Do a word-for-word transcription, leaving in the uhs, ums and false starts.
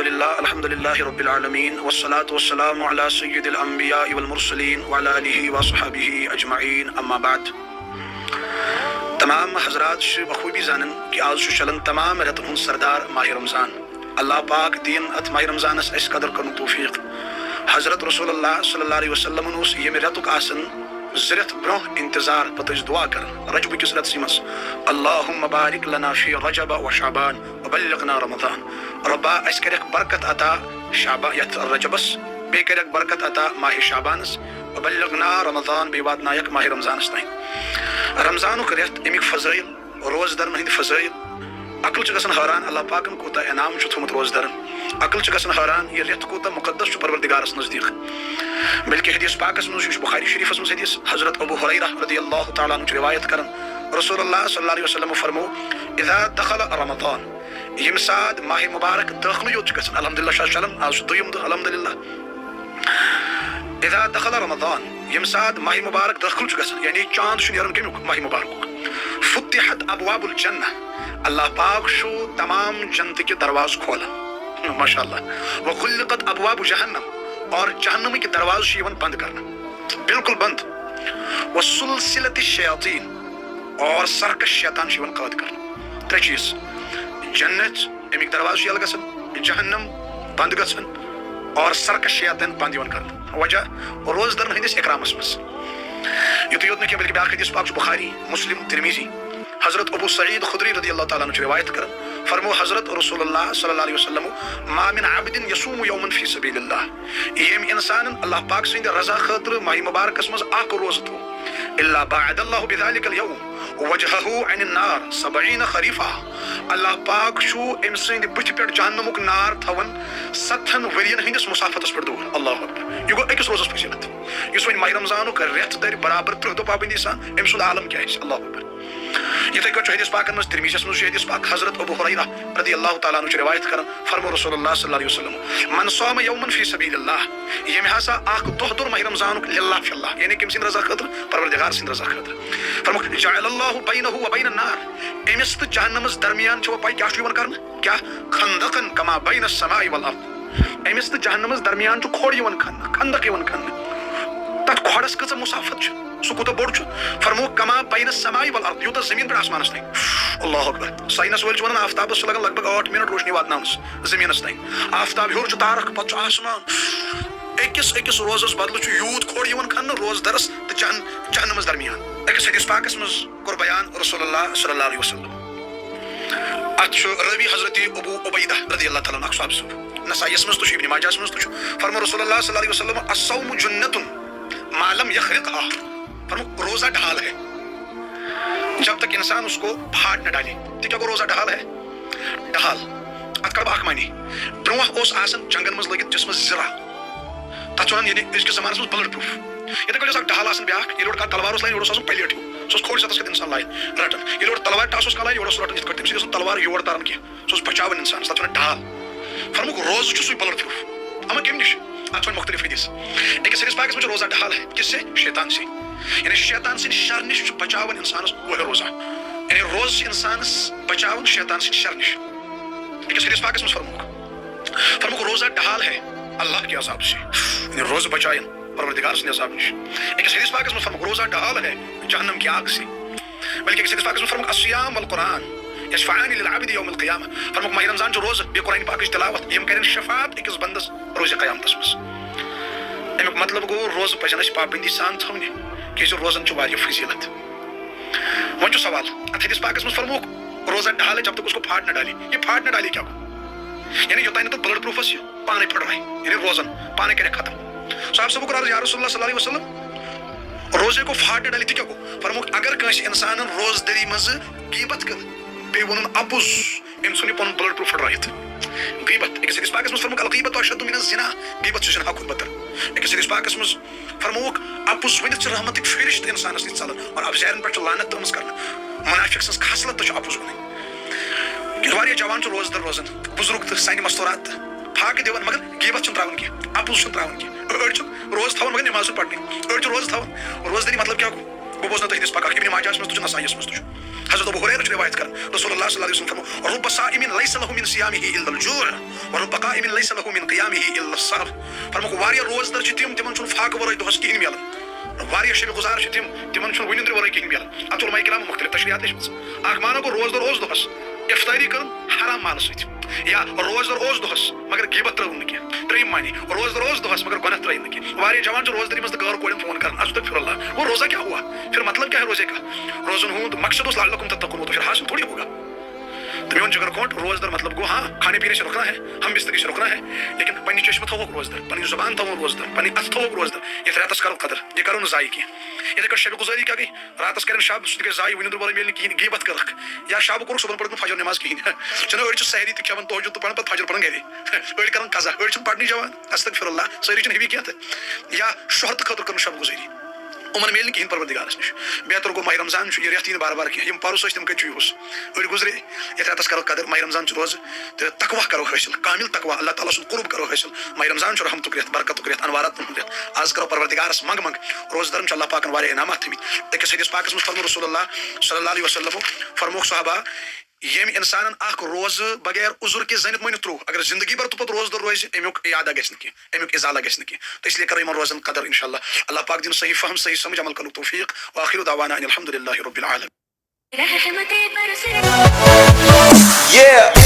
الحمد لله، الحمد لله رب العالمين، والصلاة والسلام على سيد الأنبياء والمرسلين وعلى آله وأصحابه أجمعين، أما بعد. تمام حضرات چھِ بخوٗبی زانان کہِ آز چھُ چلان تمام رٮ۪تن ہُنٛد سردار ماہِ رمضان۔ اللہ پاک دِیِن اتھ ماہِ رمضانس اسہِ قدر کرنُک توفیق۔ حضرت رسول اللہ صلی اللہ علیہ وسلمن اوس ییٚمہِ رٮ۪تُک آسان زٕ رٮ۪تھ برونٛہہ انتظار، پتہٕ ٲسۍ دعا کران رجب کِس رٮ۪تسٕے منٛز، اللہم بارک لنا فی رجب و شعبان وبلغنا رمضان۔ رۄبا، اسہِ کریکھ برکت عطا شعبان، یتھ رجبس، بیٚیہِ کریکھ برکت عطا ماہِ شعبانس، وبلغنا رمضان، بیٚیہِ واتنایکھ ماہِ رمضانس تام۔ رمضانُک رٮ۪تھ، امیُک فضٲیل، روزدرن ہٕنٛدۍ فضٲیل۔ عقل چھِ گژھان حٲران، اللہ پاکن کوٗتاہ انعام چھُ تھوٚومُت روزدرن۔ عقل چھِ گژھان حٲران، یہِ رٮ۪تھ کوٗتاہ مُقدس چھُ پروردگارس نزدیٖک۔ بلکہِ حدیث پاکس منٛز چھُ، یہِ چھُ بخاری شریفس منٛز حدیث، حضرت ابو ہریرہ رضی اللہ تعالیٰ عنہ چھُ روایت کران، رسول اللہ صلی اللہ علیہ وسلم فرمو، اذا دخل رمضان، ییٚمہِ ساتہٕ ماہِ مبارک دٲخلٕے یوت چھُ گژھان، الحمدللہ چھُ آز چلان، آز چھُ دوٚیِم دۄہ الحمدللہ۔ اذا دخل رمضان، ییٚمہِ ساتہٕ ماہِ مبارک دٲخل چھُ گژھان، یعنی چاند چھُ نیران کمیُک؟ ماہِ مبارکُک۔ فتحت ابواب الجنہ، اللہ پاک چھُ تمام جنتٕکۍ دروازٕ کھولان۔ ماشاء اللہ۔ وغلقت ابواب جہنم، اور جہنمٕکۍ دروازٕ چھِ یِوان بند کرنہٕ، بالکل بند۔ وسلسلت الشیاطین، اور سرکش شیطان چھِ یِوان قٲد کرنہٕ۔ ترٛےٚ چیٖز، جنت، امیِکۍ دروازٕ چھِ یَلہٕ گژھان، جہنم بند گژھان، اور سرکش شیطان بند یِوان کرنہٕ۔ وجہ؟ روزدرن ہٕنٛدِس اکرامس منٛز۔ یُتُے یوت نہٕ کینٛہہ، بلکہِ بیٛاکھ حدیث پاک چھُ بخاری، مسلم، ترمذی۔ حضرت ابو سعید خدری رضی اللہ تعالیٰ عنہ چھُ روایت کران، فرمو حضرت رسول اللہ صلی اللہ علیہ وسلم، ما من عبد یصوم یوما فی سبیل اللہ، ییٚمۍ انسانن اللہ پاک سٕنٛدِ رضا خٲطرٕ ماہِ مبارکس منٛز اکھ روزٕ تھوو، الا بعد اللہ بذلک الیوم وجہہ عن النار سبعین خریفا، اللہ پاک چھُ أمۍ سٕنٛدِ بٕتھِ پٮ۪ٹھ جہنمُک نار تھاوان ستتھن ؤرین ہٕنٛدِس مسافتس پٮ۪ٹھ دوٗر۔ اللہ اکبر۔ یہِ گوٚو أکِس روزس فضیلت۔ یُس وۄنۍ ماہِ رمضانُک رٮ۪تھ دَرِ برابر ترٕٛہ دۄہ پابندی سان، أمۍ سُنٛد عالم کیٛاہ آسہِ؟ اللہ اکبر۔ یِتھے کٲٹھۍ چھُ حدیث پاکن منٛز، ترمذیس منٛز چھُ حدیث پاک، حضرت ابو ہریرہ رضی اللہ تعالیٰ عنہ چھُ روایت کران، فرمو رسول اللہ صلی اللہ علیہ وسلم، من صام یوما فی سبیل اللہ، ییٚمۍ ہسا اکھ دۄہ دوٚر ماہِ رمضانُک للہ فی اللہ، یعنی کٔمۍ سٕنٛدِ رضا خٲطرٕ؟ پروردگار سٕنٛدِ رضا خٲطرٕ۔ فرمووُکھ، جعل اللہ بینہ و بین النار، أمِس تہٕ جہنمس درمیان چھِ وۄنۍ پاے کیٛاہ چھُ یِوان کرنہٕ؟ کیٛاہ؟ خندقن کما بین السماء والارض، أمِس تہٕ جہنمس درمیان چھُ کھۄڈ یِوان کھننہٕ، خندق یِوان کھننہٕ۔ تتھ کھۄڈس کۭژاہ مسافت چھِ، سُہ کوٗتاہ بوٚڑ چھُ؟ فرمووُکھ، کما بین السماء والارض، یوٗتاہ زٔمیٖن پٮ۪ٹھ آسمانس تام۔ اللہ اکبر۔ ساینس وٲلۍ چھِ ونان، آفتابس چھِ لگان لگ بگ ٲٹھ منٹ روشنی واتناونس زٔمیٖنس تام۔ آفتاب ہیوٚر چھُ تارک، پتہٕ چھُ آسمان۔ أکِس أکِس روزس بدلہٕ چھُ یوٗت کھۄڈ یِوان کھننہٕ روزدرس تہٕ جہن-، جہنمس درمیان۔ أکِس حدیث پاکس منٛز کوٚر بیان رسول اللہ صلی اللہ علیہ وسلم۔ اتھ چھُ رٲوی حضرت ابو عبیدہ رضی اللہ تعالیٰ عنہ، اکھ صحابی صٲب۔ نسائیس منٛز تہِ چھُ، ابن ماجہس منٛز تہِ چھُ۔ فرمو رسول اللہ صلی اللہ علیہ وسلم، الصوم جنة ما لم یخرقها۔ فرمو، روزہ ڈھال ہے، جب تک انسان اس کو پھاڑ نہ ڈالے۔ تہِ کیٛاہ گوٚو، روزہ ڈھال ہے؟ ڈھال۔ اتھ کڑٕ بہٕ اکھ معنی۔ برونٛہہ اوس آسان جنگن منٛز لٲگِتھ جسمس زرہ۔ تتھ چھِ ونان، یعنی أزکِس زمانس منٛز بلڈ پروٗف۔ یِتھے پٲٹھۍ ٲس اکھ ڈھال آسان بیٛاکھ، ییٚلہِ یورٕ کانٛہہ تلوار اوس لاگان، یورٕ اوس آسان پلیٹ ہیوٗ۔ سُہ اوس کھوٚڑ سطحس پٮ۪ٹھ انسان لاگان رٹان۔ ییٚلہِ یورٕ تلوار ٹس اوس کانٛہہ لاگان، یورٕ اوس سُہ رٹان یِتھ پٲٹھۍ، تٔمِس اوس نہٕ تلوار یور تران کینٛہہ۔ سُہ اوس بچاوان انسانس، تتھ چھِ ونان ڈھال۔ فرمووُکھ، روزٕ چھُ سُے بلڈ پروٗف۔ اما کمہِ نِش؟ اتھ چھِ وۄنۍ مختلف حدیث۔ أکِس حدیث پاکس منٛز چھُ روزہ ڈھال ہے، کس سے؟ شیطان سے۔ یعنی شیطان سٕنٛدِ شرٕ نِش چھُ بچاوان انسانس وۄہے روزہ۔ یعنی روزٕ چھِ انسانس بچاوان شیطان سٕنٛدِ شرٕ نِش۔ أکِس حدیث پاکس منٛز فرمووُکھ، فرمووُکھ، روزہ ڈھال ہے اللہ کے عذاب سے، یعنی روزٕ بچاون پروردگار سٕنٛدِ عذاب نِش۔ أکِس حدیث پاکس منٛز فرمووُکھ، روزہ ڈھال ہے جہنم کی آگ سے۔ بلکہ أکِس حدیث پاکس منٛز فرمووُکھ، الصیام والقرآن یشفعان للعبد یوم القیامہ۔ فرمووُکھ، ماہِ رمضان چھُ روزٕ، بیٚیہِ قرآن پاکٕچ تلاوت، یِم کرن شفاعت أکِس بندس روزِ قیامتس منٛز۔ اَمیُک مطلب گوٚو، روزٕ پزن اَسہِ پابندی سان تھاونہِ، کیازِ روزن چھُ واریاہ فضیلت۔ وۄنۍ چھُ سوال، اتھ حدیث پاکس منٛز فرمووُکھ، روزہ ڈھال ہے جب تک اس کو پھاڑ نہ ڈالے۔ یہِ پھاڑ نہ ڈالے کیٛاہ گوٚو؟ یعنی یوٚتام نہٕ تتھ بلڈ پروٗفس یہِ پانے پھٕٹرایہِ، یعنی روزن پانے کرِ ختم۔ صحابہ صٲبو کوٚر عرض، یا رسول اللہ صلی اللہ علیہ وسلم، روزے کو پھاڑ نہ ڈالے تہِ کیٛاہ گوٚو؟ فرمووُکھ، اگر کٲنٛسہِ انسانن روزدٔری منٛز غیبت کٔر، بیٚیہِ ووٚنُن اپُز، أمۍ ژھُن یہِ پنُن بلڈ پروٗف پھٕٹرٲیِتھ۔ غیبت، أکِس حدیث پاکس منٛز فرمووُکھ، الغیبۃ اشد من الزنا، غیبت چھُ زنا کھۄتہٕ بدتر۔ أکِس حدیث پاکس منٛز فرمووُکھ، اپُز ؤنِتھ چھِ رحمتٕکۍ فرشتہٕ انسانس نِش ژلان اور افزارن پٮ۪ٹھ چھُ لعنت تٔمِس کرنہٕ۔ منافق سٕنٛز خصلت تہِ چھُ اپُز وَنٕنۍ۔ یُتھ واریاہ جوان چھُ روزدر روزان، بزرگ تہٕ سانہِ مستورات تہٕ فاقہٕ دِوان، مگر غیبت چھُنہٕ تراوان کینٛہہ، اپُز چھُنہٕ تراوان کینٛہہ۔ أڑۍ چھِ روزٕ تھاوان مگر نماز چھُنہٕ پرنٕے، أڑۍ چھِ روزٕ تھاوان، روزدٔری مطلب کیٛاہ گوٚو؟ بہٕ بوزناو تۄہہِ حدیث پاک اکھ، ابن ماجہس منٛز تہٕ چھُ نسائیس منٛز تہِ چھُ۔ حضرت ابو ہریرہ چھُ روایت کران، رسول اللہ صلی اللہ علیہ وسلم فرمو، رب صائم لیس له من صیامه الا الجوع، ورب قائم لیس له من قیامه الا السحر۔ فرموکھ، واریاہ روزدر چھِ تِم، تِمن چھُنہٕ فاقہٕ ورٲے دۄہس کِہیٖنۍ میلان۔ واریاہ شب گزار چھِ تِم، تِمن چھُنہٕ وُنہِ نیٚنٛدرِ ورٲے کِہیٖنۍ میلان۔ اتھ چھُ علماء کرامو مختلف تشریحات لیچھمٕژ۔ اکھ مانو گوٚو، روزدر اوس دۄہس، افطاری کٔرٕن حرام مالہٕ سۭتۍ، یا روزدر اوس دۄہس مگر غیبت ترٲوٕن نہٕ کینٛہہ۔ ترٛیٚیِم معنی، روزدر اوس دۄہس مگر گۄناہ ترٲوٕن نہٕ کینٛہہ۔ واریاہ جوان چھِ روزدٔری منٛز تہٕ گٲر کورٮ۪ن فون کران، استغفر اللہ۔ گوٚو روزہ کیا ہوا؟ پھر مطلب کیا ہے روزے کا؟ روزن ہُنٛد مقصد اوس لعلکم تتقون، وہ تو پھر حاصل تھوڑی ہوگا۔ تو میون جگر کھونٹ، روزدر مطلب گوٚو، ہاں، کھانے پینے سے رکنا ہے، ہم بستری سے رکنا ہے، لیکن پننہِ چشمہٕ تھاووکھ روزدر، پنٕنۍ زبان تھاووکھ روزدر، پنٕنۍ اتھٕ تھاووکھ روزدر، یتھ رٮ۪تس کرو قدر، یہِ کرو نہٕ ضایع کینٛہہ۔ یِتھے کٲٹھۍ شبِ گُزٲری کیٛاہ گٔے؟ راتس کرن شب، سُہ تہِ گژھِ ضایع، وُنہِ نیٚنٛدٕر ورٲے میلہِ نہٕ کِہیٖنۍ، غیبت کٔرٕکھ۔ یا شب کوٚرُکھ، صبحن پٔرٕکھ نہٕ فجر نماز کِہیٖنۍ۔ چھِنہ أڑۍ چھِ سحری تہِ کھٮ۪وان، تہجد تہٕ پران، پتہٕ فجر پران گرے۔ أڑۍ کران قضا، أڑۍ چھِنہٕ پرنٕے جوان، استغفر اللہ، سٲری چھِنہٕ ہِوی کینٛہہ تہٕ۔ یا شہرتہٕ خٲطرٕ کٔرٕن شب گُزٲری، یِمن میلہِ نہٕ کِہیٖنۍ پروردگارس نِش۔ بہتر گوٚو ماہِ رمضان چھُ، یہِ رٮ۪تھ یی نہٕ بار بار کینٛہہ، یِم پرُس ٲسۍ تِم کٔتۍ چھِ یِہُس۔ أڑۍ گُزرے، یتھ رٮ۪تس کرو قدر، ماہِ رمضان چھُ روزٕ، تہٕ تقویٰ کرو حٲصِل، کامل تقویٰ، اللہ تعالیٰ سُنٛد قرب کرو حٲصِل۔ ماہِ رمضان چھُ رحمتُک رٮ۪تھ، برکتُک رٮ۪تھ، انواراتن ہُنٛد رٮ۪تھ۔ از کرو پروردگارس منٛگ منٛگ، روزدرن چھُ اللہ پاکن واریاہ انعامات تھٲمٕتۍ۔ أکِس حدیث پاکس منٛز فرموو رسول اللہ صلی اللہ علیہ وسلمو، فرمووُکھ صحابہ، ییٚمۍ انسانن اکھ روزٕ بغیر عذر کہِ زٔنِتھ مٲنِتھ ترٛوو، اگر زندگی بھر تہٕ پتہٕ روزدر روزِ، امیُک اعادہ گژھِ نہٕ کینٛہہ، امیُک ازالہ گژھِ نہٕ کینٛہہ۔ تو اس لیے کرو یِمن روزن قدر انشاءاللہ۔ اللہ پاک دِن صحیح فہم، صحیح سمجھ، عمل کرنُک توفیق۔ وآخر دعوانا ان الحمد للہ رب العالمین۔ رحمتِ برسے۔ Yeah.